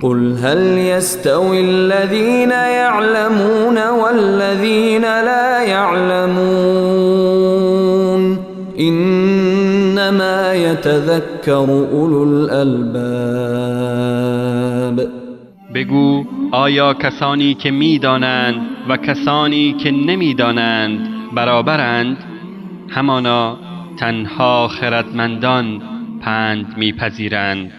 قل هل يستوي الذين يعلمون والذين لا يعلمون إنما يتذكر أولو الألباب. بگو آیا کسانی که میدانند و کسانی که نمیدانند برابرند؟ همانا تنها خردمندان پند میپذیرند.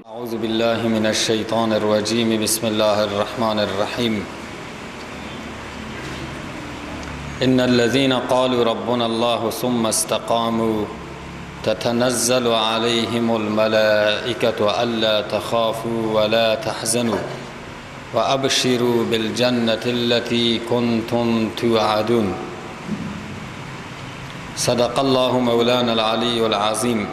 اعوذ بالله من الشیطان الرجیم. بسم الله الرحمن الرحیم. ان الذين قالوا ربنا الله ثم استقاموا تتنزل عليهم الملائكة ألا تخافوا ولا تحزنوا وأبشروا بالجنة التي كنتم توعدون. صدق الله مولانا العلی العظیم.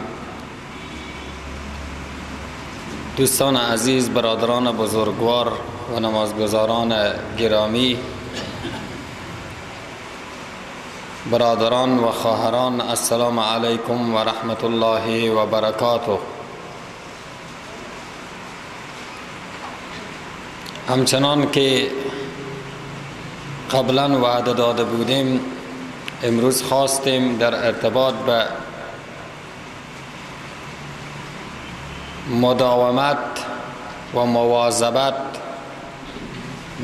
دوستان عزیز، برادران بزرگوار و نمازگزاران گرامی، برادران و خواهران، السلام علیکم و رحمت الله و برکاته. همچنان که قبلا وعده داده بودیم، امروز خواستیم در ارتباط به مداومت و مواظبت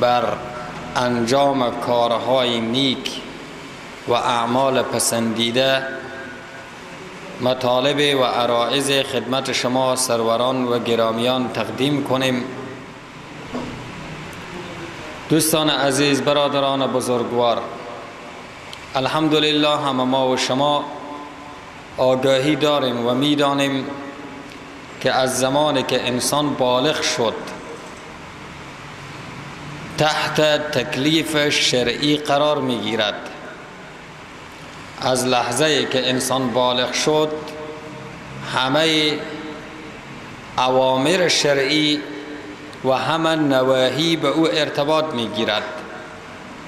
بر انجام کارهای نیک و اعمال پسندیده مطالب و عرائض خدمت شما سروران و گرامیان تقدیم کنیم. دوستان عزیز، برادران بزرگوار، الحمدلله همه ما و شما آگاهی داریم و میدانیم که از زمانی که انسان بالغ شد تحت تکلیف شرعی قرار میگیرد. از لحظه که انسان بالغ شد همه اوامر شرعی و همه نواهی به او ارتباط میگیرد.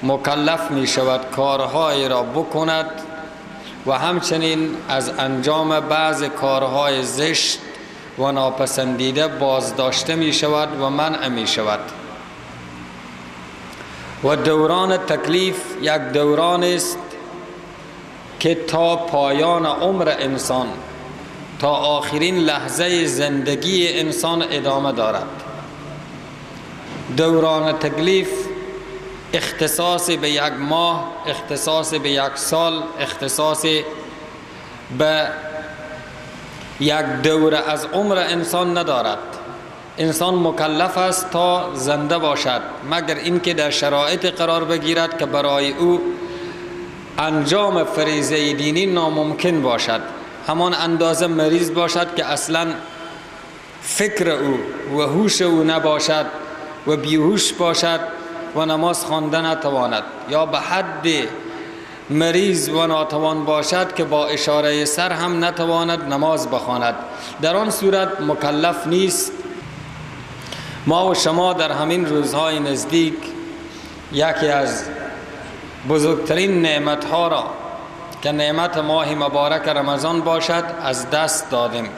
مکلف میشود کارهای را بکند و همچنین از انجام بعض کارهای زشت و ناپسندیده بازداشته می شود و منع می شود. و دوران تکلیف یک دوران است که تا پایان عمر انسان، تا آخرین لحظه زندگی انسان ادامه دارد. دوران تکلیف اختصاص به یک ماه، اختصاص به یک سال، اختصاص به یک دوره از عمر انسان ندارد. انسان مکلف است تا زنده باشد، مگر اینکه در شرایط قرار بگیرد که برای او انجام فریضه دینی ناممکن باشد. همان اندازه مریض باشد که اصلا فکر او و هوش او نباشد و بیهوش باشد و نماز خوانده نتواند، یا به حد مریض و ناتوان باشد که با اشاره سر هم نتواند نماز بخواند. در آن صورت مکلف نیست. ما و شما در همین روزهای نزدیک یکی از بزرگترین نعمتها را که نعمت ماه مبارک رمضان باشد از دست دادیم.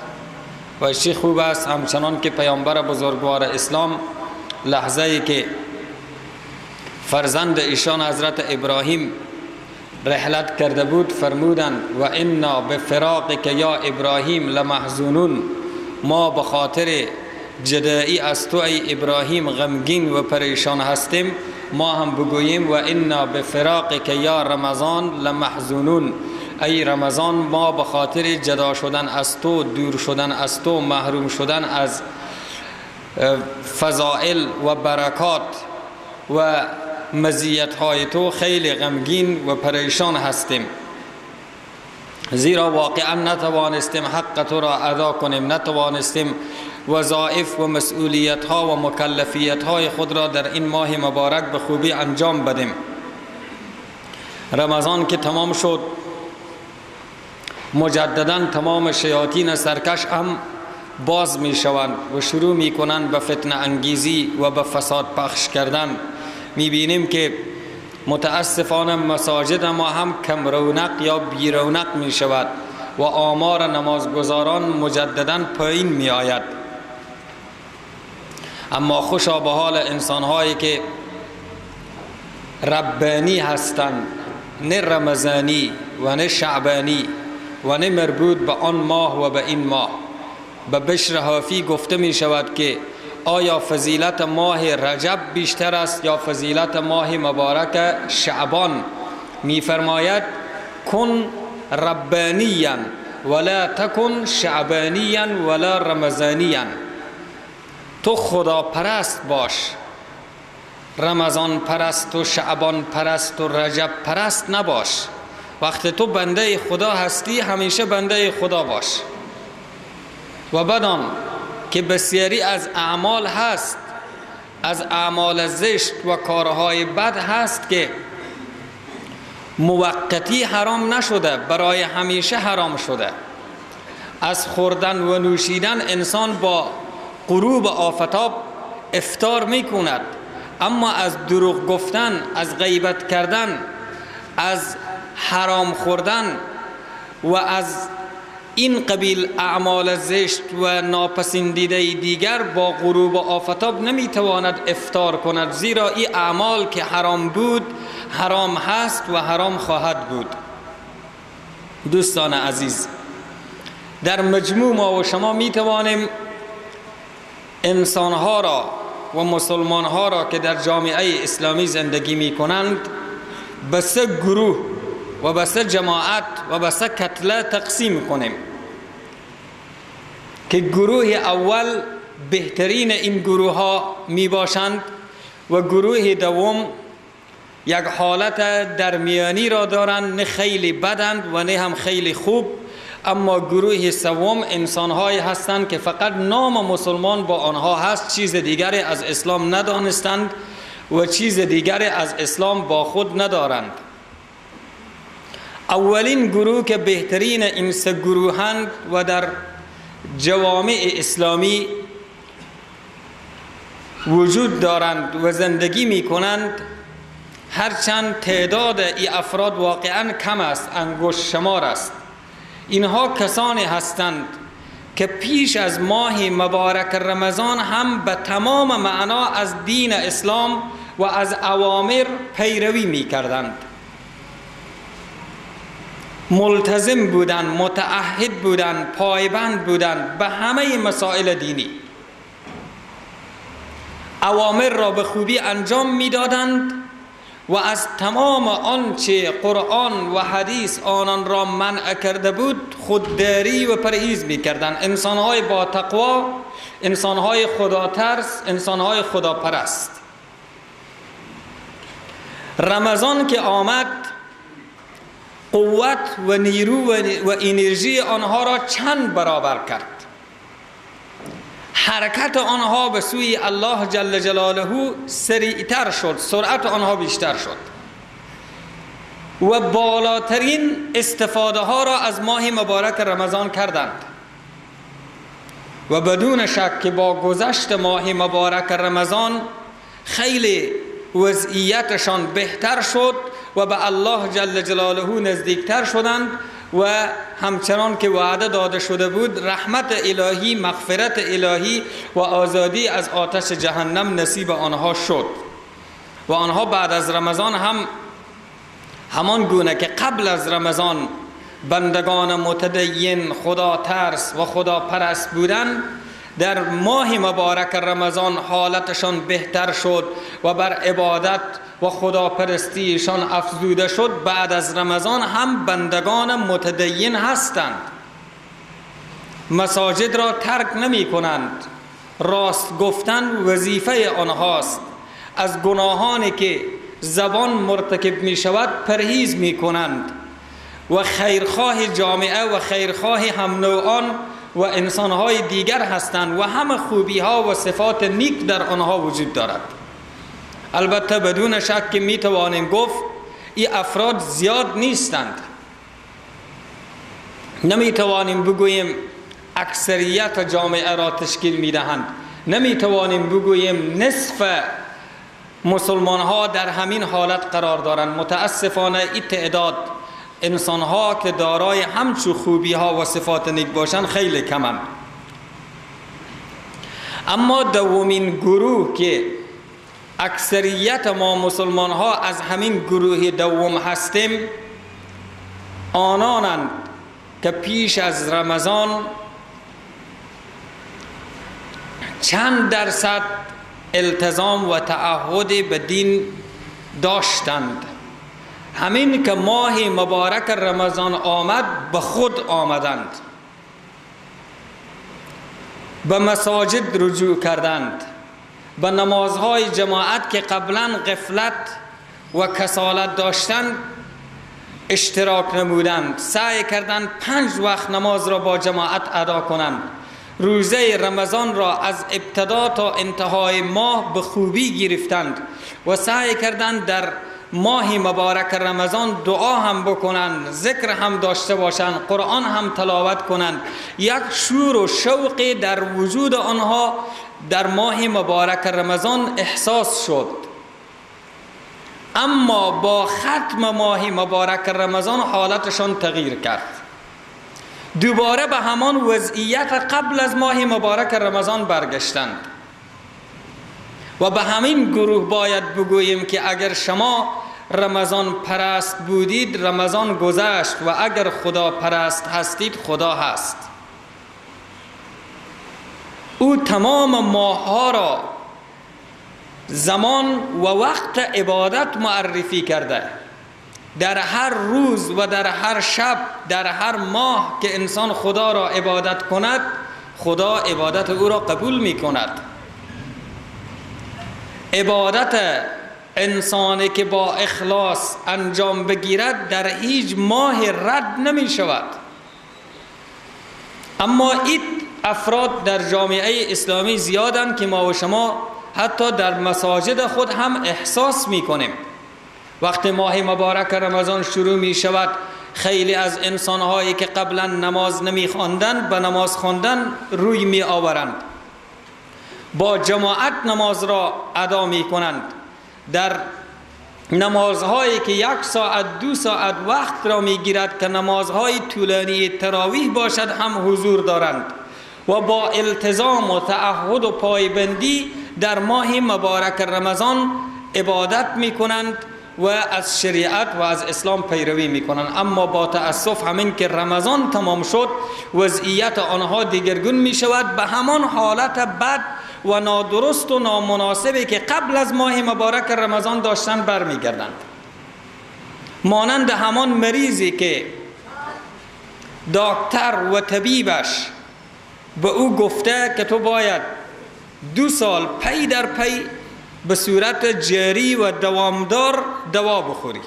و چی خوب است همچنان که پیامبر بزرگوار اسلام لحظه ای که فرزند ایشان حضرت ابراهیم رحلت کرده بود فرمودند و انا بفراقک یا ابراهیم لمحزونون، ما به خاطر جدایی از تو ای ابراهیم غمگین و پریشان هستیم. ما هم بگوییم و انا بفراقک یا رمضان لمحزونون، ای رمضان ما به خاطر جدا شدن از تو، دور شدن از تو، محروم شدن از فضائل و برکات و مزیت‌های تو خیلی غمگین و پریشان هستیم، زیرا واقعا نتوانستیم حق تو را ادا کنیم، نتوانستیم وظایف و مسئولیت‌ها و مکلفیت‌های خود را در این ماه مبارک به خوبی انجام بدیم. رمضان که تمام شد، مجددا تمام شیاطین سرکش هم باز می شوند و شروع می کنند به فتنه انگیزی و به فساد پخش کردن. می بینیم که متاسفانه مساجد ما هم کم رونق یا بی رونق می شود و آمار نمازگزاران مجددا پایین می آید. اما خوشا به حال انسانهایی که ربانی هستند، نه رمضانی و نه شعبانی و نه مربوط به آن ماه و به این ماه. به بشر حافی گفته می شود که آیا فضیلت ماه رجب بیشتر است یا فضیلت ماه مبارک شعبان؟ می فرماید کن ربانیا ولا تکن شعبانیا ولا رمضانیا. تو خدا پرست باش، رمضان پرست و شعبان پرست و رجب پرست نباش. وقتی تو بنده خدا هستی همیشه بنده خدا باش. و بدان که بسیاری از اعمال هست، از اعمال زشت و کارهای بد هست که موقتی حرام نشده، برای همیشه حرام شده. از خوردن و نوشیدن انسان با غروب آفتاب افطار میکند، اما از دروغ گفتن، از غیبت کردن، از حرام خوردن و از این قبیل اعمال زشت و ناپسندیده دیگر با غروب آفتاب نمیتواند افطار کند، زیرا این اعمال که حرام بود حرام هست و حرام خواهد بود. دوستان عزیز، در مجموع ما و شما میتوانیم انسانها را و مسلمانها را که در جامعه اسلامی زندگی میکنند به سه گروه و به سه جماعت و به سه کتله تقسیم کنیم که گروه اول بهترین این گروه ها می باشند و گروه دوم یک حالت درمیانی را دارند، نه خیلی بدند و نه هم خیلی خوب. اما گروه سوم انسان‌هایی هستند که فقط نام مسلمان با آنها هست، چیز دیگری از اسلام ندانستند و چیز دیگری از اسلام با خود ندارند. اولین گروه که بهترین این سه گروهند و در جوامع اسلامی وجود دارند و زندگی می کنند، هرچند تعداد این افراد واقعا کم است، انگشت شمار است. اینها کسانی هستند که پیش از ماه مبارک رمضان هم به تمام معنا از دین اسلام و از اوامر پیروی می کردند، ملتزم بودند، متعهد بودند، پایبند بودند به همه مسائل دینی، اوامر را به خوبی انجام می دادند و از تمام آنچه قرآن و حدیث آنان را منع کرده بود خودداری و پرهیز می‌کردند. انسان‌های با تقوا، انسان‌های خدا ترس، انسان‌های خداپرست. رمضان که آمد قوت و نیرو و انرژی آنها را چند برابر کرد. حرکت آنها به سوی الله جل جلاله سریعتر شد، سرعت آنها بیشتر شد و بالاترین استفاده ها را از ماه مبارک رمضان کردند. و بدون شک که با گذشت ماه مبارک رمضان خیلی وضعیتشان بهتر شد و به الله جل جلاله نزدیکتر شدند و همچنان که وعده داده شده بود رحمت الهی، مغفرت الهی و آزادی از آتش جهنم نصیب آنها شد. و آنها بعد از رمضان هم همان گونه که قبل از رمضان بندگان متدین، خدا ترس و خدا پرست بودند، در ماه مبارک رمضان حالتشان بهتر شد و بر عبادت و خداپرستیشان افزوده شد. بعد از رمضان هم بندگان متدین هستند، مساجد را ترک نمی کنند، راست گفتن وظیفه آنهاست، از گناهانی که زبان مرتکب می شود پرهیز می کنند و خیرخواه جامعه و خیرخواه هم نوعان و انسانهای دیگر هستند و همه خوبی ها و صفات نیک در آنها وجود دارد. البته بدون شک که می توانیم گفت این افراد زیاد نیستند. نمیتوانیم بگوییم اکثریت جامعه را تشکیل میدهند، نمیتوانیم بگوییم نصف مسلمان ها در همین حالت قرار دارند. متاسفانه این تعداد انسان ها که دارای همچو خوبی ها و صفات نیک باشند خیلی کمند. اما دومین گروه که اکثریت ما مسلمان ها از همین گروه دوم هستیم، آنانند که پیش از رمضان چند درصد التزام و تعهد به دین داشتند. همین که ماه مبارک رمضان آمد به خود آمدند، به مساجد رجوع کردند، به نمازهای جماعت که قبلا غفلت و کسالت داشتند اشتراک نمودند، سعی کردند 5 وقت نماز را با جماعت ادا کنند، روزه رمضان را از ابتدا تا انتهای ماه به خوبی گرفتند و سعی کردند در ماه مبارک رمضان دعا هم بکنند، ذکر هم داشته باشند، قرآن هم تلاوت کنند. یک شور و شوق در وجود آنها در ماه مبارک رمضان احساس شد. اما با ختم ماه مبارک رمضان حالتشان تغییر کرد، دوباره به همان وضعیت قبل از ماه مبارک رمضان برگشتند. و به همین گروه باید بگوییم که اگر شما رمضان پرست بودید رمضان گذشت، و اگر خدا پرست هستید خدا هست. او تمام ماهها را زمان و وقت عبادت معرفی کرده. در هر روز و در هر شب، در هر ماه که انسان خدا را عبادت کند، خدا عبادت او را قبول می کند. عبادت انسانی که با اخلاص انجام بگیرد در هیچ ماه رد نمی شود. اما این افراد در جامعه اسلامی زیادند که ما و شما حتی در مساجد خود هم احساس می کنیم. وقتی ماه مبارک رمضان شروع می شود، خیلی از انسانهایی که قبلا نماز نمی خواندند به نماز خواندن روی می آورند، با جماعت نماز را ادا می کنند. در نمازهایی که 1 ساعت 2 ساعت وقت را می گیرد که نمازهای طولانی تراویح باشد هم حضور دارند و با التزام و تعهد و پایبندی در ماه مبارک رمضان عبادت می کنند و از شریعت و از اسلام پیروی می کنند. اما با تأسف همین که رمضان تمام شد وضعیت آنها دیگرگون می شود، به همان حالت بد و نادرست و نامناسبی که قبل از ماه مبارک رمضان داشتن برمی گردند. مانند همان مریضی که دکتر و طبیبش به او گفته که تو باید 2 سال پی در پی به صورت جاری و دوامدار دوا بخوری،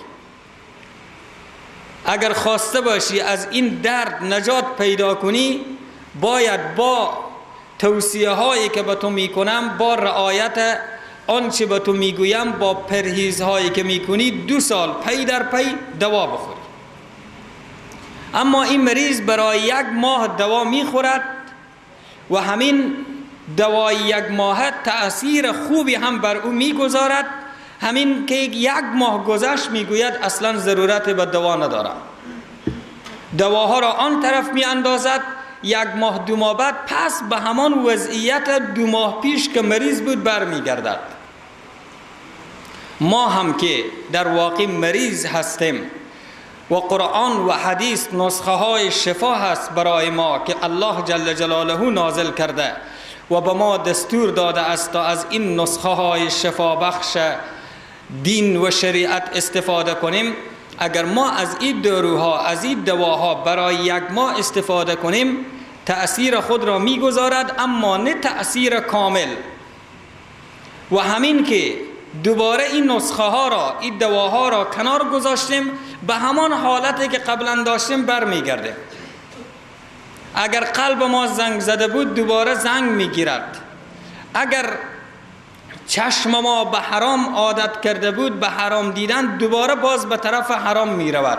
اگر خواسته باشی از این درد نجات پیدا کنی باید با توصیه هایی که به تو میکنم، با رعایت آنچه به تو میگویم، با پرهیزهایی که میکنی 2 سال پی در پی دوا بخوری. اما این مریض برای 1 ماه دوا میخورد و همین دوای 1 ماه تأثیر خوبی هم بر او میگذارد. همین که 1 ماه گذشت میگوید اصلا ضرورت به دوا ندارم، دواها را آن طرف میاندازد. 1 ماه 2 ماه بعد پس به همان وضعیت 2 ماه پیش که مریض بود برمیگردد. ما هم که در واقع مریض هستیم و قرآن و حدیث نسخه های شفا هست برای ما که الله جل جلاله نازل کرده و به ما دستور داده است تا از این نسخه های شفا بخش دین و شریعت استفاده کنیم. اگر ما از این داروها، از این دواها برای 1 ماه استفاده کنیم تأثیر خود را میگذارد، اما نه تأثیر کامل. و همین که دوباره این نسخه ها را، این دواها را کنار گذاشتیم، به همان حالتی که قبلا داشتیم برمیگردیم. اگر قلب ما زنگ زده بود دوباره زنگ میگیرد. اگر چشم ما به حرام عادت کرده بود، به حرام دیدن، دوباره باز به طرف حرام می رود.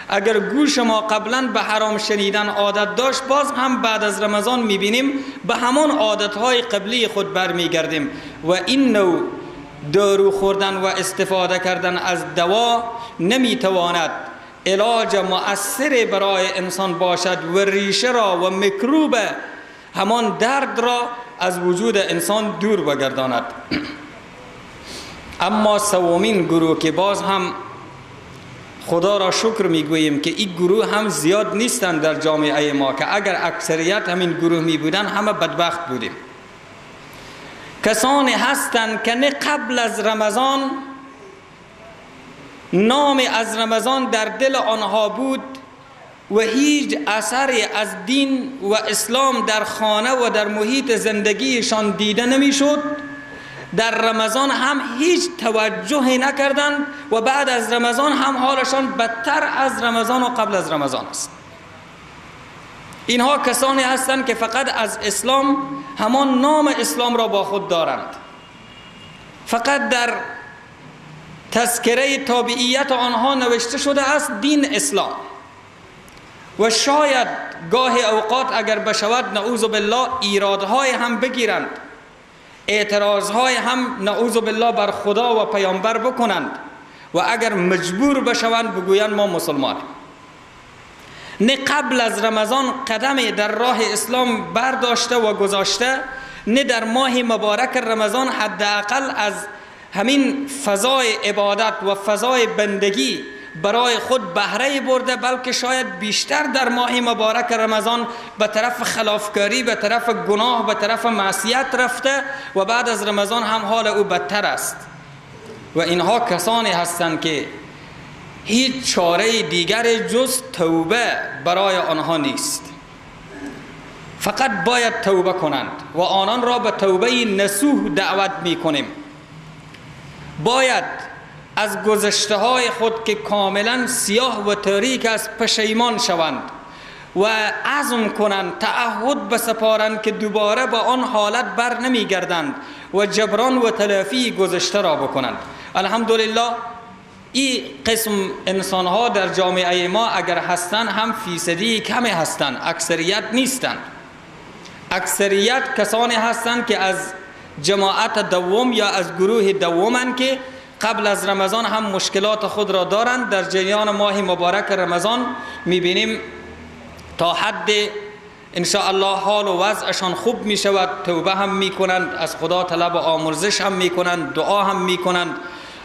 اگر گوش ما قبلا به حرام شنیدن عادت داشت، باز هم بعد از رمضان میبینیم به همان عادتهای قبلی خود برمیگردیم. و این نوع دارو خوردن و استفاده کردن از دوا نمیتواند علاج مؤثر برای انسان باشد و ریشه را و میکروب همان درد را از وجود انسان دور بگرداند. اما سومین گروه که باز هم خدا را شکر میگوییم که این گروه هم زیاد نیستند در جامعه ما، که اگر اکثریت همین گروه می بودن همه بدبخت بودیم. کسانی هستند که نه قبل از رمضان نام از رمضان در دل آنها بود و هیچ اثری از دین و اسلام در خانه و در محیط زندگیشان دیده نمیشد، در رمضان هم هیچ توجهی نکردند و بعد از رمضان هم حالشان بدتر از رمضان و قبل از رمضان است. اینها کسانی هستند که فقط از اسلام همان نام اسلام را با خود دارند، فقط در تذکره تابعیت آنها نوشته شده است دین اسلام، و شاید گاه اوقات اگر بشود نعوذ بالله ایرادهای هم بگیرند، اعتراضهای هم نعوذ بالله بر خدا و پیامبر بکنند و اگر مجبور بشوند بگویند ما مسلمانیم. نه قبل از رمضان قدم در راه اسلام برداشته و گذاشته، نه در ماه مبارک رمضان حداقل از همین فضای عبادت و فضای بندگی برای خود بهره برده، بلکه شاید بیشتر در ماه مبارک رمضان به طرف خلافکاری، به طرف گناه، به طرف معصیت رفته و بعد از رمضان هم حال او بدتر است. و اینها کسانی هستند که هیچ چاره دیگر جز توبه برای آنها نیست، فقط باید توبه کنند و آنان را به توبه نصوح دعوت می کنیم. باید از گذشته های خود که کاملا سیاه و تاریک است پشیمان شوند و عزم کنند، تعهد بسپارند که دوباره با آن حالت بر نمی گردند و جبران و تلافی گذشته را بکنند. الحمدلله این قسم انسان ها در جامعه ما اگر هستند هم فیصدی کمی هستند، اکثریت نیستند. اکثریت کسانی هستند که از جماعت دوم یا از گروه دومند که قبل از رمضان هم مشکلات خود را دارند. در جریان ماه مبارک رمضان میبینیم تا حد انشاءالله حال و وضعشان خوب میشود، توبه هم میکنند، از خدا طلب آمرزش هم میکنند، دعا هم میکنند،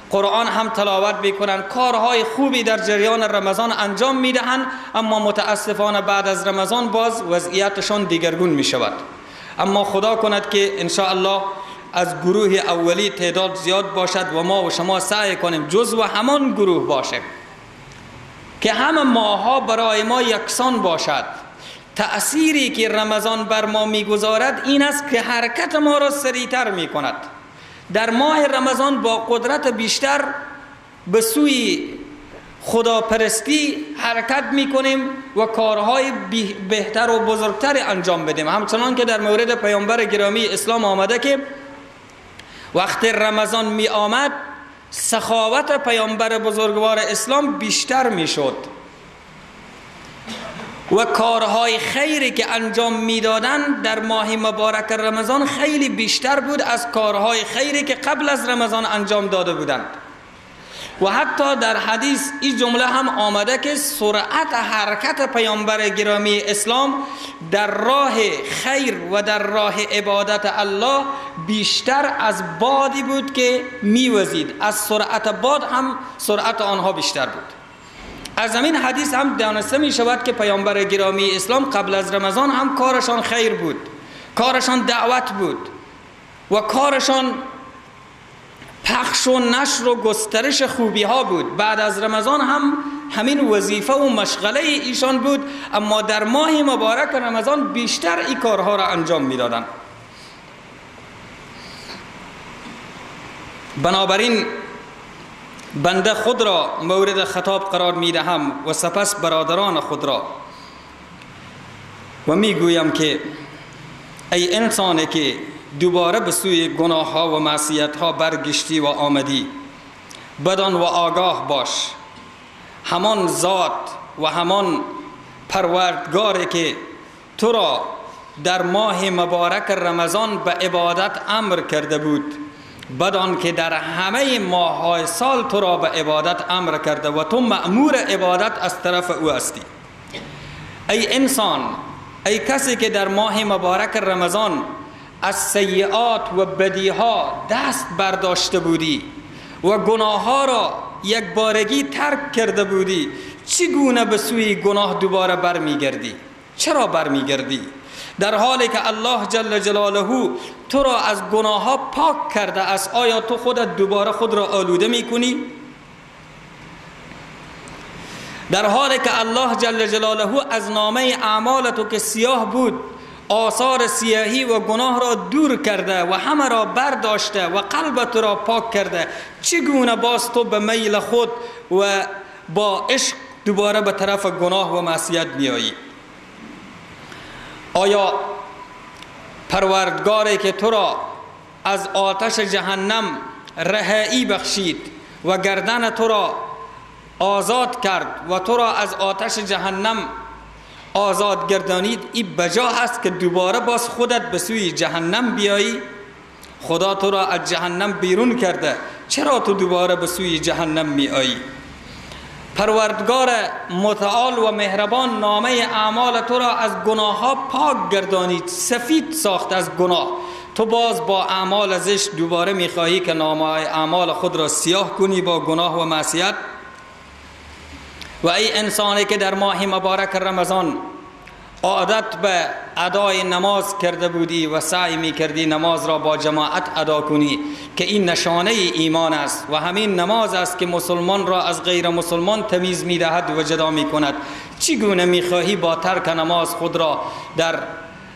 قرآن هم تلاوت میکنند، کارهای خوبی در جریان رمضان انجام میدهند، اما متاسفانه بعد از رمضان باز وضعیتشان دیگرگون میشود. اما خدا کند که انشاءالله از گروه اولی تعداد زیاد باشد و ما و شما سعی کنیم جزو همان گروه باشیم که همه ماها برای ما یکسان باشد. تأثیری که رمضان بر ما میگذارد این است که حرکت ما را سریعتر میکند. در ماه رمضان با قدرت بیشتر به سوی خداپرستی حرکت میکنیم و کارهای بهتر و بزرگتر انجام بدیم. همچنان که در مورد پیامبر گرامی اسلام آمده که وقت رمضان می آمد سخاوت پیامبر بزرگوار اسلام بیشتر می شد و کارهای خیری که انجام میدادند در ماه مبارک رمضان خیلی بیشتر بود از کارهای خیری که قبل از رمضان انجام داده بودند. و حتی در حدیث این جمله هم آمده که سرعت حرکت پیامبر گرامی اسلام در راه خیر و در راه عبادت الله بیشتر از بادی بود که میوزید، از سرعت باد هم سرعت آنها بیشتر بود. از همین حدیث هم دانسته می شود که پیامبر گرامی اسلام قبل از رمضان هم کارشان خیر بود، کارشان دعوت بود و کارشان پخش و نشر و گسترش خوبی ها بود. بعد از رمضان هم همین وظیفه و مشغله ایشان بود، اما در ماه مبارک رمضان بیشتر این کارها را انجام میدادند. بنابراین بنده خود را مورد خطاب قرار می دهم و سپس برادران خود را و می گویم که ای انسانی که دوباره به سوی گناه ها و معصیت ها برگشتی و آمدی، بدان و آگاه باش همان ذات و همان پروردگاری که تو را در ماه مبارک رمضان به عبادت امر کرده بود، بدان که در همه ماه‌های سال تو را به عبادت امر کرده و تو مأمور عبادت از طرف او هستی. ای انسان، ای کسی که در ماه مبارک رمضان از سیئات و بدیها دست برداشته بودی و گناهها را یک بارگی ترک کرده بودی، چگونه به سوی گناه دوباره برمیگردی؟ چرا برمیگردی؟ در حالی که الله جل جلاله تو را از گناه ها پاک کرده است، آیا تو خودت دوباره خود را آلوده میکنی؟ در حالی که الله جل جلاله از نامه اعمال تو که سیاه بود آثار سیاهی و گناه را دور کرده و همه را برداشته و قلب تو را پاک کرده، چگونه باز تو به میل خود و با عشق دوباره به طرف گناه و معصیت میایی؟ آیا پروردگاری که تو را از آتش جهنم رهایی بخشید و گردن تو را آزاد کرد و تو را از آتش جهنم آزاد گردانید، این بجا است که دوباره باز خودت به سوی جهنم بیایی؟ خدا تو را از جهنم بیرون کرده، چرا تو دوباره به سوی جهنم می آیی؟ پروردگار متعال و مهربان نامه اعمال تو را از گناه ها پاک گردانید، سفید ساخت از گناه. تو باز با اعمال زشت دوباره میخواهی که نامه اعمال خود را سیاه کنی با گناه و معصیت؟ و ای انسانی که در ماه مبارک رمضان عادت به ادای نماز کرده بودی و سعی می کردی نماز را با جماعت ادا کنی که این نشانه ایمان است و همین نماز است که مسلمان را از غیر مسلمان تمیز می دهد و جدا می کند، چگونه می خواهی با ترک نماز خود را در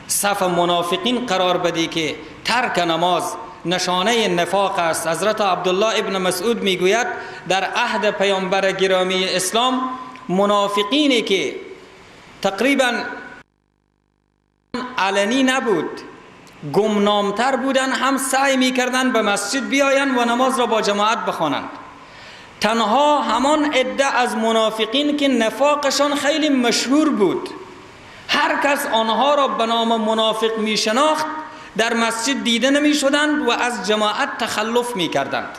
صف منافقین قرار بدی که ترک نماز نشانه نفاق است؟ حضرت عبدالله ابن مسعود می گوید در عهد پیامبر گرامی اسلام منافقینی که تقریبا علنی نبود، گمنامتر بودن، هم سعی میکردن به مسجد بیاین و نماز را با جماعت بخوانند. تنها همان عده از منافقین که نفاقشان خیلی مشهور بود، هر کس آنها را به نام منافق میشناخت، در مسجد دیده نمی شدند و از جماعت تخلف می کردند.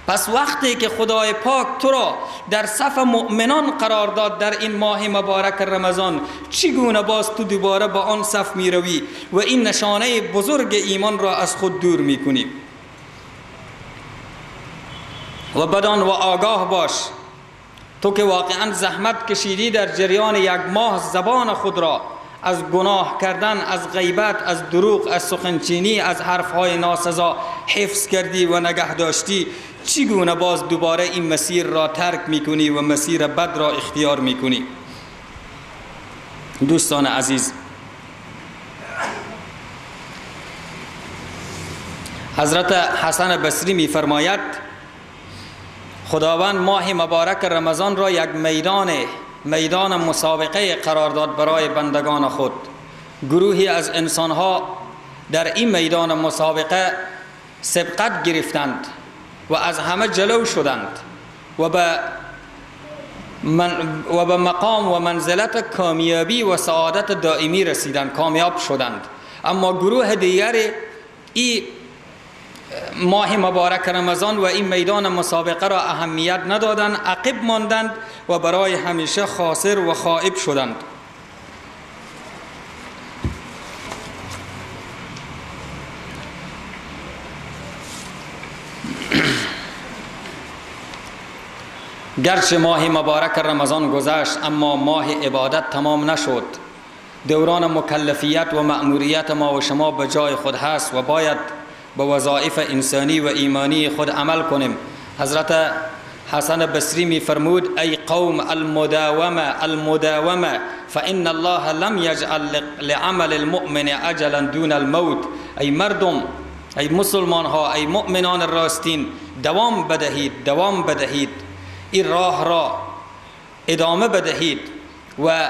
پس وقتی که خدای پاک تو را در صف مؤمنان قرار داد در این ماه مبارک رمضان، چگونه باز تو دوباره با آن صف می روی و این نشانه بزرگ ایمان را از خود دور می کنی؟ و بدان و آگاه باش تو که واقعا زحمت کشیدی در جریان یک ماه زبان خود را از گناه کردن، از غیبت، از دروغ، از سخنچینی، از حرفهای ناسزا حفظ کردی و نگه داشتی، چگونه باز دوباره این مسیر را ترک میکنی و مسیر بد را اختیار میکنی؟ دوستان عزیز، حضرت حسن بصری میفرماید خداوند ماه مبارک رمضان را یک میدان مسابقه قرار داد برای بندگان خود. گروهی از انسانها در این میدان مسابقه سبقت گرفتند و از همه جلو شدند و به مقام و منزلت کامیابی و سعادت دائمی رسیدند، کامیاب شدند. اما گروه دیگر این ماه مبارک رمضان و این میدان مسابقه را اهمیت ندادند، عقب ماندند و برای همیشه خاسر و خائب شدند. گرچه ماه مبارک رمضان گذشت، اما ماه عبادت تمام نشد. دوران مکلفیت و مأموریت ما و شما به جای خود هست و باید به وظایف انسانی و ایمانی خود عمل کنیم. حضرت حسن بصری می فرمود ای قوم المداومه المداومه فان الله لم یجعل لعمل المؤمن اجلا دون الموت. ای مردم، ای مسلمان ها، ای مؤمنان راستین، دوام بدهید، دوام بدهید، این راه را ادامه بدهید و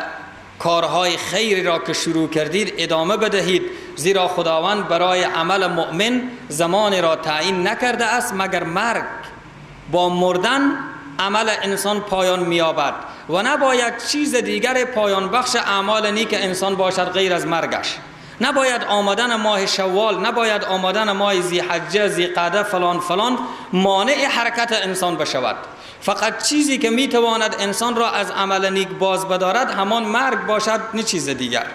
کارهای خیر را که شروع کردید ادامه بدهید، زیرا خداوند برای عمل مؤمن زمان را تعیین نکرده است مگر مرگ. با مردن عمل انسان پایان می‌یابد و نباید چیز دیگر پایان بخش اعمال نیک انسان باشد غیر از مرگش. نباید آمدن ماه شوال، نباید آمدن ماه ذی‌حجه، ذی‌قعده، فلان فلان مانع حرکت انسان بشود. فقط چیزی که میتواند انسان را از عمل نیک باز بدارد همان مرگ باشد، نه چیز دیگر.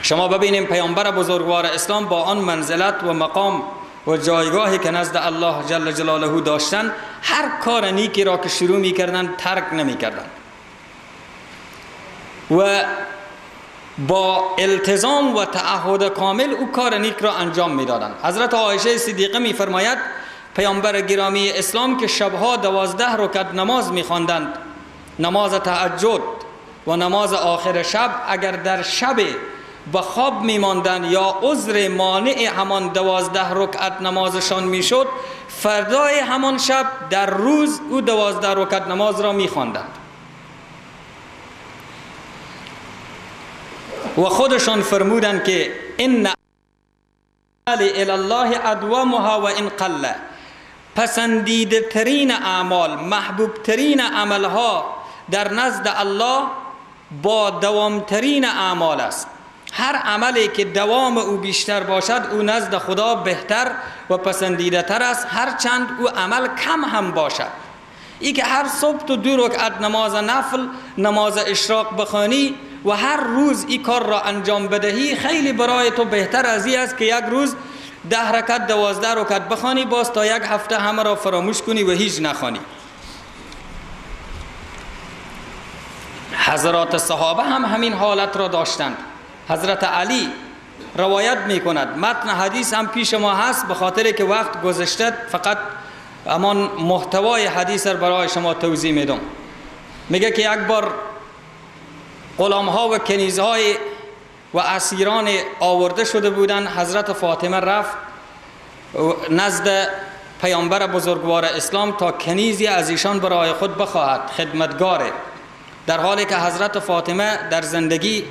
شما ببینیم پیامبر بزرگوار اسلام با آن منزلت و مقام و جایگاهی که نزد الله جل جلاله داشتن، هر کار نیکی را که شروع میکردن ترک نمیکردن و با التزام و تعهد کامل او کار نیک را انجام میدادند. حضرت عایشه صدیقه میفرماید پیامبر گرامی اسلام که شبها 12 رکعت نماز میخواندند، نماز تهجد و نماز آخر شب، اگر در شب به خواب میماندند یا عذر مانع همان 12 رکعت نمازشان میشد، فردای همان شب در روز او 12 رکعت نماز را میخواندند و خودشان فرمودند که ان الی الله ادومها و ان قل. پسندیده ترین اعمال، محبوب ترین عملها در نزد الله با دوام ترین اعمال است. هر عملی که دوام او بیشتر باشد او نزد خدا بهتر و پسندیده تر است، هرچند او عمل کم هم باشد. ای که هر صبح تو 2 رکعت نماز نفل، نماز اشراق بخوانی و هر روز این کار را انجام بدهی، خیلی برای تو بهتر از این است که یک روز 10 رکعت 12 رکعت بخوانی، باز تا یک هفته همه را فراموش کنی و هیچ نخوانی. حضرات صحابه هم همین حالت را داشتند. حضرت علی روایت می کند، متن حدیث هم پیش ما هست، به خاطر که وقت گذشته فقط همان محتوای حدیث را برای شما توضیح میدم. میگه که یک بار غلام ها و کنیزهای و اسیران آورده شده بودند. حضرت فاطمه رفت نزد پیامبر بزرگوار اسلام تا کنیزی از ایشان برای خود بخواهد، خدمتگاره، در حالی که حضرت فاطمه در زندگی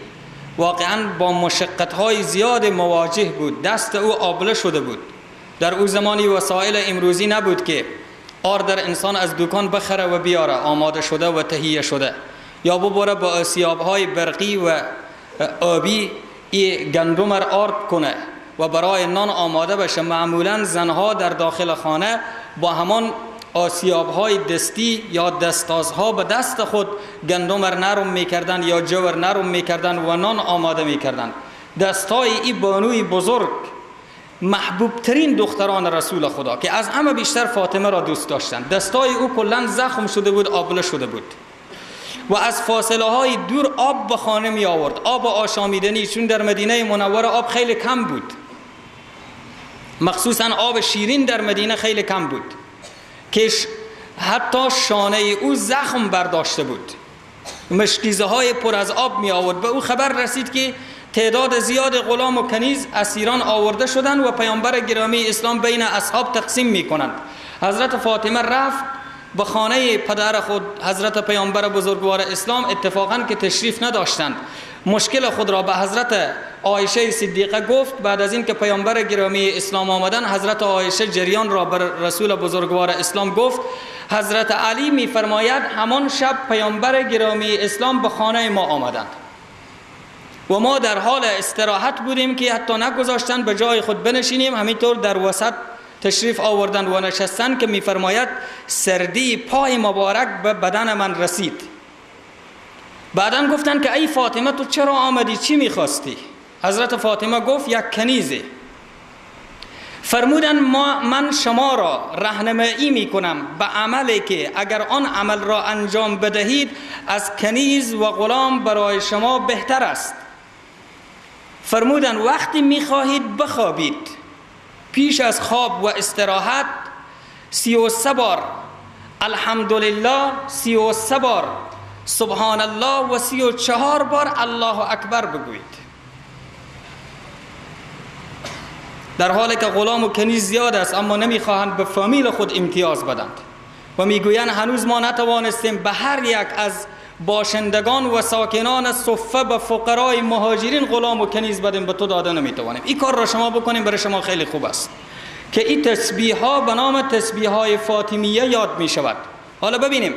واقعا با مشقت‌های زیاد مواجه بود، دست او آبله شده بود. در او زمانی وسایل امروزی نبود که آر در انسان از دکان بخره و بیاره آماده شده و تهیه شده، یا ببره با آسیاب‌های برقی و آبی ای گندم را آرد کنه و برای نان آماده بشه. معمولا زنها در داخل خانه با همان آسیاب‌های دستی یا دستازها به دست خود گندم را نرم می‌کردند یا جو را نرم می‌کردند و نان آماده می‌کردند. دستای ای بانوی بزرگ، محبوب ترین دختران رسول خدا که از همه بیشتر فاطمه را دوست داشتند، دستای او کلا زخم شده بود، آبله شده بود و از فاصله های دور آب به خانه می آورد، آب آشامیدنی، چون در مدینه منوره آب خیلی کم بود، مخصوصا آب شیرین در مدینه خیلی کم بود که حتی شانه او زخم برداشته بود، مشکیزه های پر از آب می آورد. به او خبر رسید که تعداد زیاد غلام و کنیز اسیران آورده شدند و پیامبر گرامی اسلام بین اصحاب تقسیم می کنند. حضرت فاطمه رفت به خانه پدر خود حضرت پیامبر بزرگوار اسلام، اتفاقا که تشریف نداشتند، مشکل خود را به حضرت عایشه صدیقه گفت. بعد از اینکه پیامبر گرامی اسلام آمدن، حضرت عایشه جریان را بر رسول بزرگوار اسلام گفت. حضرت علی می‌فرماید همان شب پیامبر گرامی اسلام به خانه ما آمدند و ما در حال استراحت بودیم که حتی نگذاشتند به جای خود بنشینیم، همینطور در وسط تشریف آوردند و نشستند که می‌فرماید سردی پای مبارک به بدن من رسید. بعداً گفتند که ای فاطمه تو چرا آمدی، چی می‌خواستی؟ حضرت فاطمه گفت یک کنیزه. فرمودند من شما را راهنمایی می‌کنم به عملی که اگر آن عمل را انجام بدهید از کنیز و غلام برای شما بهتر است. فرمودند وقتی می‌خواهید بخوابید، پیش از خواب و استراحت 33 بار الحمدلله، 33 بار سبحان الله و 34 بار الله اکبر بگویید. در حالی که غلام و کنیز زیاد است، اما نمیخواهند به فامیل خود امتیاز بدند و میگویند هنوز ما نتوانستیم به هر یک از باشندگان و ساکنان صفه به فقرای مهاجرین غلام و کنیز بدیم، به تو داده نمیتوانیم. این کار را شما بکنیم برای شما خیلی خوب است. که این تسبیح ها به نام تسبیح های فاطمیه یاد می شود. حالا ببینیم،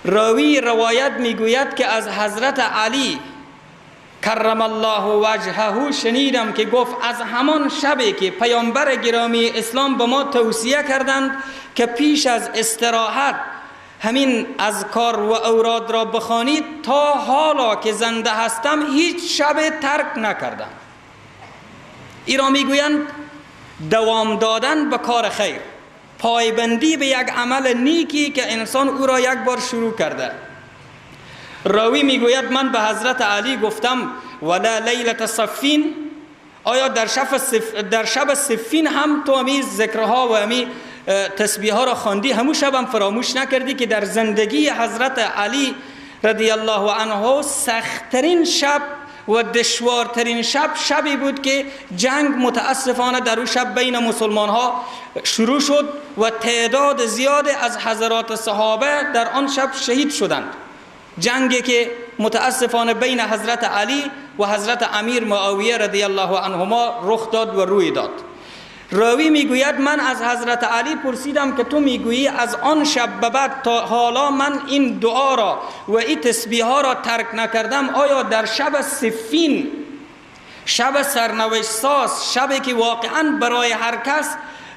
راوی روایت میگوید که از حضرت علی کرم الله وجهه شنیدم که گفت از همان شبی که پیامبر گرامی اسلام به ما توصیه کردند که پیش از استراحت همین اذکار و اوراد را بخوانید، تا حالا که زنده هستم هیچ شب ترک نکردم. ای را میگویند دوام دادن به کار خیر، پایبندی به یک عمل نیکی که انسان او را یک بار شروع کرده. راوی میگوید من به حضرت علی گفتم ولا لیلة صفین، آیا در شب صفین هم تو همی ذکرها و همی تسبیح ها را خواندی؟ همون شب هم فراموش نکردی که در زندگی حضرت علی رضی الله عنه سختترین شب و دشوارترین شب شبی بود که جنگ متاسفانه در او شب بین مسلمان ها شروع شد و تعداد زیاد از حضرات صحابه در آن شب شهید شدند. جنگی که متاسفانه بین حضرت علی و حضرت امیر معاویه رضی الله عنهما رخ داد و روی داد. راوی میگوید من از حضرت علی پرسیدم که تو میگویی از آن شب به بعد تا حالا من این دعا را و این تسبیح ها را ترک نکردم، آیا در شب صفین، شب سرنوشت ساز، شبی که واقعا برای هر کس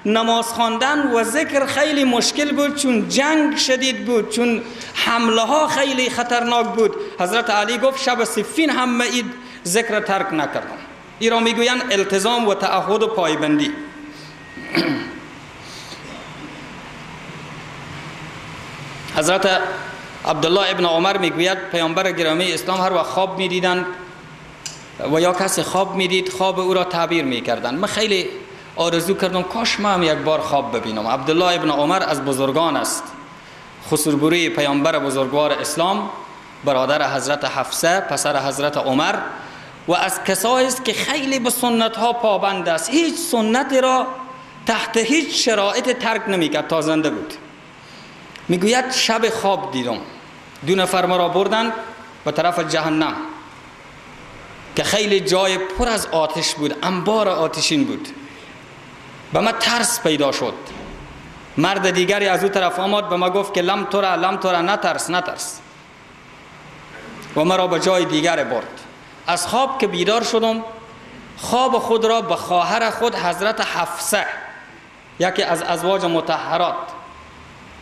نماز خواندن و ذکر خیلی مشکل بود، چون جنگ شدید بود، چون حمله ها خیلی خطرناک بود، حضرت علی گفت شب صفین هم من این ذکر ترک نکردم. این را میگویند التزام و تعهد و پایبندی. حضرت عبدالله ابن عمر میگوید پیامبر گرامی اسلام هر وقت خواب میدیدند و یا کسی خواب میدید خواب او را تعبیر میکردند. من خیلی آرزو کردم کاش من هم یک بار خواب ببینم. عبدالله ابن عمر از بزرگان است، خسربوری پیامبر بزرگوار اسلام، برادر حضرت حفصه، پسر حضرت عمر، و از کسایی است که خیلی به سنت ها پابند است، هیچ سنتی را تحت هیچ شرایط ترک نمیکرد تا زنده بود. میگوید شب خواب دیدم، دو نفر مرا بردند به طرف جهنم که خیلی جای پر از آتش بود، انبار آتشین بود. به من ترس پیدا شد. مرد دیگری از او طرف آمد به ما گفت که لم ترى لم ترى، نترس نترس، و مرا به جای دیگر برد. از خواب که بیدار شدم خواب خود را به خواهر خود حضرت حفصه، یکی از ازواج مطهرات،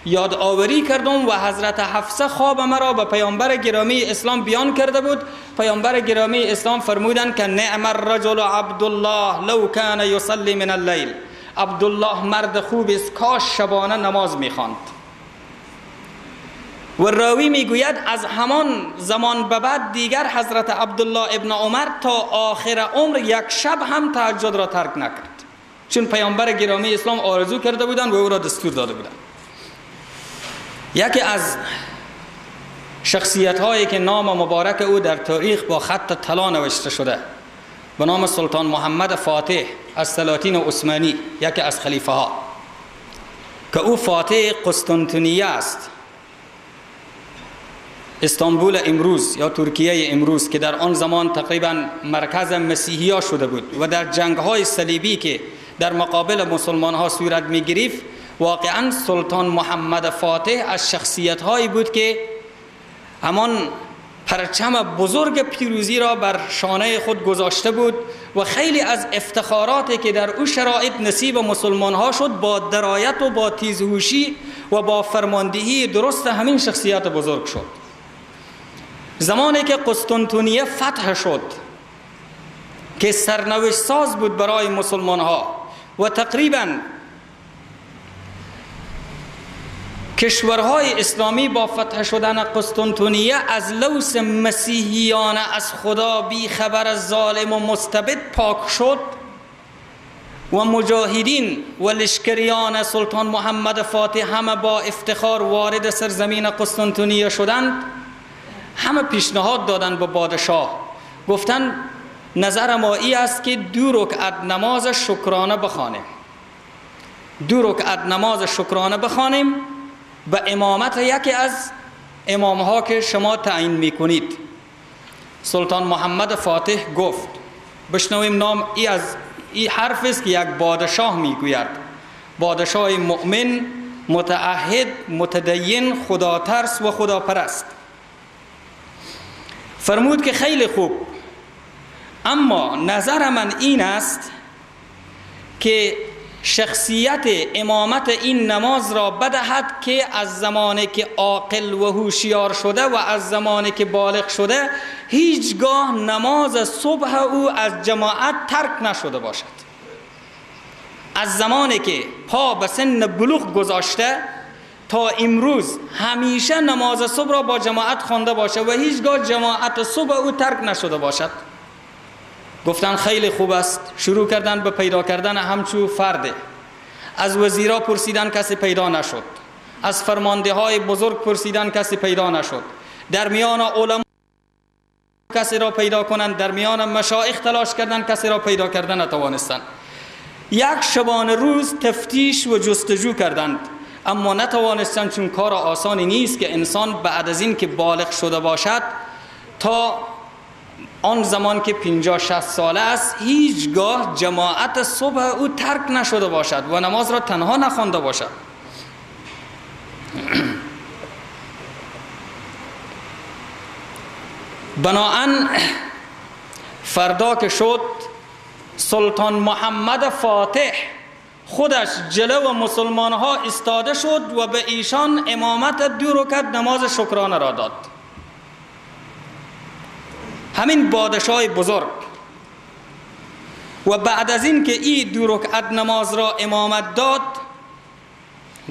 یاد آوری کردم و حضرت حفصه خواب مرا به پیامبر گرامی اسلام بیان کرده بود. پیامبر گرامی اسلام فرمودند که نعم الرجل عبدالله لو کان یصلی من اللیل، عبدالله مرد خوب است، کاش شبانه نماز میخواند. و راوی میگوید از همان زمان به بعد دیگر حضرت عبدالله ابن عمر تا آخر عمر یک شب هم تهجد را ترک نکرد، چون پیامبر گرامی اسلام آرزو کرده بودند و او را دستور داده بودند. یکی از شخصیت هایی که نام مبارک او در تاریخ با خط طلا نوشته شده به نام سلطان محمد فاتح از سلاطین عثمانی، یکی از خلیفه ها که او فاتح قسطنطنیه است، استانبول امروز یا ترکیه امروز، که در آن زمان تقریبا مرکز مسیحی ها شده بود و در جنگ های صلیبی که در مقابل مسلمان ها صورت می گرفت، واقعا سلطان محمد فاتح از شخصیت هایی بود که همان پرچم بزرگ پیروزی را بر شانه خود گذاشته بود و خیلی از افتخاراتی که در او شرایط نصیب مسلمان ها شد با درایت و با تیزهوشی و با فرماندهی درست همین شخصیت بزرگ شد. زمانی که قسطنطنیه فتح شد که سرنوشت ساز بود برای مسلمان ها و تقریبا کشورهای اسلامی با فتح شدن قسطنطنیه از لوس مسیحیان از خدا بی خبر ظالم و مستبد پاک شد و مجاهدین و لشکریان سلطان محمد فاتح همه با افتخار وارد سرزمین قسطنطنیه شدند. همه پیشنهاد دادند به پادشاه، گفتند نظر ما ای است که 2 رکعت نماز شکرانه بخوانیم، 2 رکعت نماز شکرانه بخوانیم به امامت یکی از امامها که شما تعیین میکنید. سلطان محمد فاتح گفت، بشنویم نام ای از این حرف است که یک بادشاه میگوید، بادشاه مؤمن، متعهد، متدین، خدا ترس و خدا پرست. فرمود که خیلی خوب، اما نظر من این است که شخصیت امامت این نماز را بدهد که از زمانی که عاقل و هوشیار شده و از زمانی که بالغ شده هیچگاه نماز صبح او از جماعت ترک نشده باشد. از زمانی که پا به سن بلوغ گذاشته تا امروز همیشه نماز صبح را با جماعت خوانده باشه و هیچگاه جماعت صبح او ترک نشده باشد. گفتن خیلی خوب است. شروع کردن به پیدا کردن همچو فرده. از وزیرا پرسیدن، کسی پیدا نشد. از فرمانده های بزرگ پرسیدن، کسی پیدا نشد. در میان علما کسی را پیدا کنند، در میان مشایخ تلاش کردن، کسی را پیدا کردن نتوانستند. یک شبانه روز تفتیش و جستجو کردند، اما نتوانستند، چون کار آسانی نیست که انسان بعد از این که بالغ شده باشد تا آن زمان که 50-60 ساله است هیچگاه جماعت صبح او ترک نشده باشد و نماز را تنها نخوانده باشد. بناهن فردا که شد، سلطان محمد فاتح خودش جلو مسلمان ها ایستاده شد و به ایشان امامت 2 رکعت نماز شکرانه را داد. همین بادشاه بزرگ. و بعد از این که ای 2 رکعت نماز را امامت داد،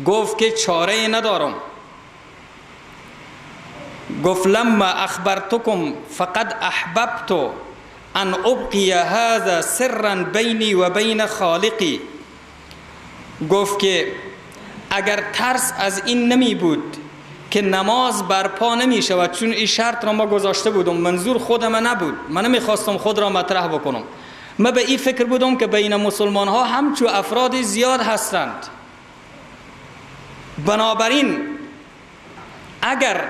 گفت که چاره ندارم. گفت لما اخبرتکم فقد احببت ان ابقی هذا سرا بینی و بین خالقی. گفت که اگر ترس از این نمی بود که نماز برپا نمی شود، چون این شرط را ما گذاشته بودم، منظور خود من نبود، من نمی خواستم خود را مطرح بکنم، من به این فکر بودم که بین مسلمان ها همچو افراد زیاد هستند، بنابراین اگر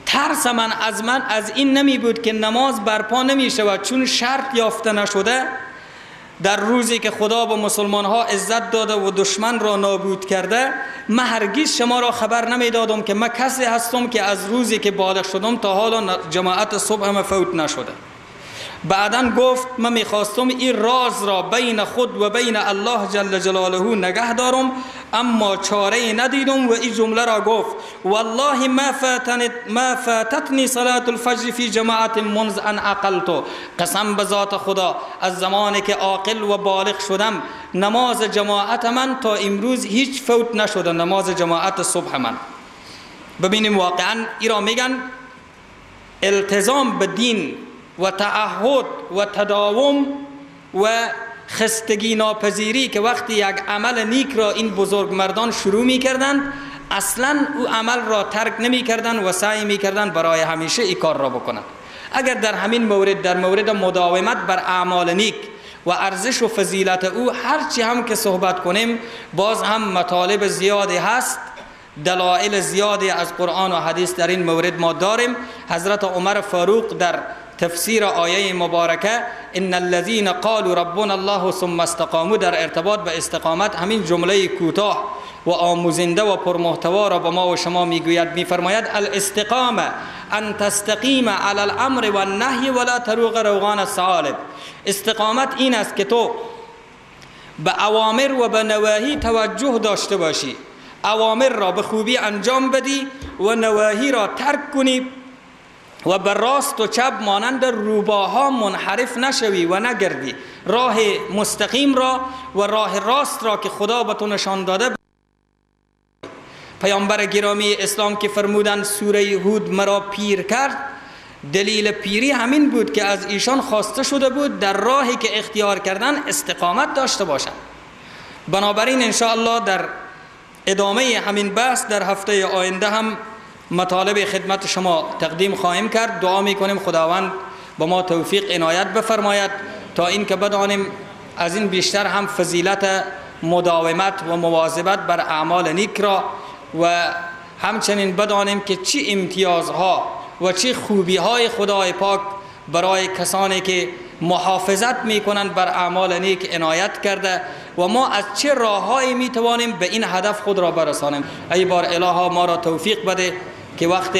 ترس من از این نمی بود که نماز برپا نمی شود چون شرط یافته نشده، در روزی که خدا به مسلمان ها عزت داده و دشمن را نابود کرده، من هرگز شما را خبر نمی دادم که من کسی هستم که از روزی که بالغ شدم تا حالا جماعت صبح هم فوت نشده. بعداً گفت من میخواستم این راز را بین خود و بین الله جل جلاله نگه دارم، اما چاره ندیدم و این جمله را گفت والله ما فاتتنی صلاة الفجر فی جماعت منذ ان عقلت. قسم به ذات خدا از زمانی که عاقل و بالغ شدم نماز جماعت من تا امروز هیچ فوت نشده، نماز جماعت صبح من. ببینیم واقعا ای را میگن التزام به دین و تعهد و تداوم و خستگی ناپذیری که وقتی یک عمل نیک را این بزرگ مردان شروع می کردند اصلا او عمل را ترک نمی کردند و سعی می کردند برای همیشه این کار را بکنند. اگر در همین مورد، در مورد مداومت بر اعمال نیک و ارزش و فضیلت او هرچی هم که صحبت کنیم باز هم مطالب زیادی هست، دلایل زیادی از قرآن و حدیث در این مورد ما داریم. حضرت عمر فاروق در تفسیر آیه مبارکه ان الذين قالوا ربنا الله ثم استقاموا در ارتباط به استقامت همین جمله کوتاه و آموزنده و پرمحتوا را به ما و شما میگوید، میفرماید الاستقامه ان تستقیم علی الامر و النهی ولا تروغ روغان الثعالب. استقامت این است که تو به اوامر و به نواهی توجه داشته باشی، اوامر را به خوبی انجام بدی و نواهی را ترک کنی و به راست و چپ مانند روباها منحرف نشوی و نگردی، راه مستقیم را و راه راست را که خدا به تو نشان داده. پیامبر گرامی اسلام که فرمودند سوره هود مرا پیر کرد، دلیل پیری همین بود که از ایشان خواسته شده بود در راهی که اختیار کردن استقامت داشته باشند. بنابراین انشاءالله در ادامه همین بحث در هفته آینده هم مطالب خدمت شما تقدیم خواهیم کرد. دعا میکنیم خداوند با ما توفیق عنایت بفرماید تا اینکه بدانیم از این بیشتر هم فضیلت مداومت و مواظبت بر اعمال نیک را و همچنین بدانیم که چه امتیازها و چه خوبیهای خدای پاک برای کسانی که محافظت میکنند بر اعمال نیک عنایت کرده و ما از چه راههایی میتوانیم به این هدف خود را برسانیم. ای بار الها ما را توفیق بده که وقت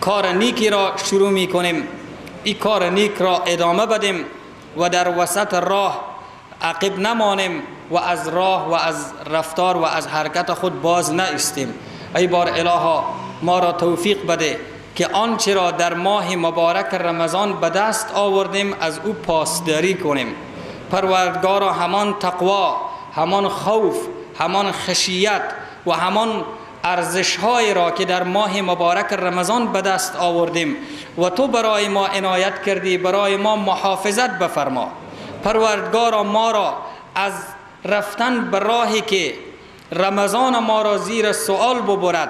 کار نیکی را شروع میکنیم این کار نیک را ادامه بدیم و در وسط راه عقب نمانیم و از راه و از رفتار و از حرکت خود باز نایستیم. ای بار الها ما را توفیق بده که آنچه را در ماه مبارک رمضان به دست آوردیم از او پاسداری کنیم. پروردگارا همان تقوا، همان خوف، همان خشیت و همان ارزش‌های را که در ماه مبارک رمضان به دست آوردیم و تو برای ما عنایت کردی برای ما محافظت بفرما. پروردگارا ما را از رفتن به راهی که رمضان ما را زیر سوال ببرد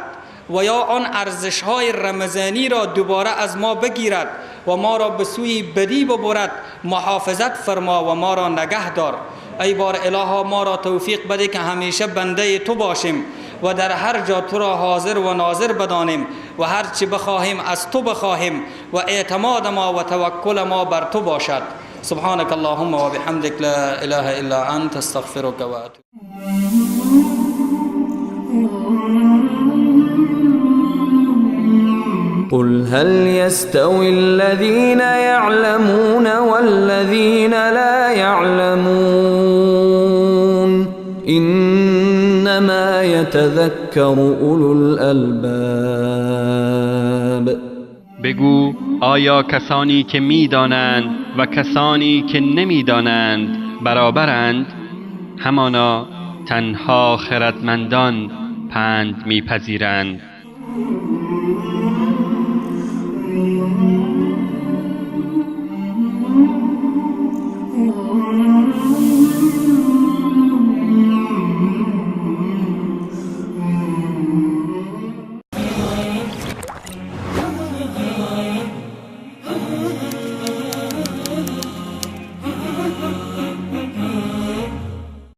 و یا آن ارزش‌های رمضانی را دوباره از ما بگیرد و ما را به سوی بدی ببرد محافظت فرما و ما را نگه دار. ای بار الها ما را توفیق بده که همیشه بنده تو باشیم و در هر جا تو را حاضر و ناظر بدانیم و هر چی بخواهیم از تو بخواهیم و اعتماد ما و توکل ما بر تو باشد. سبحانك اللهم وبحمدك لا اله الا انت استغفرك واتوب. قل هل يستوي الذين يعلمون والذين لا يعلمون إنما يتذكر أولو الألباب. بگو آیا کسانی که میدانند و کسانی که نمیدانند برابرند؟ همانا تنها خردمندان پند میپذیرند.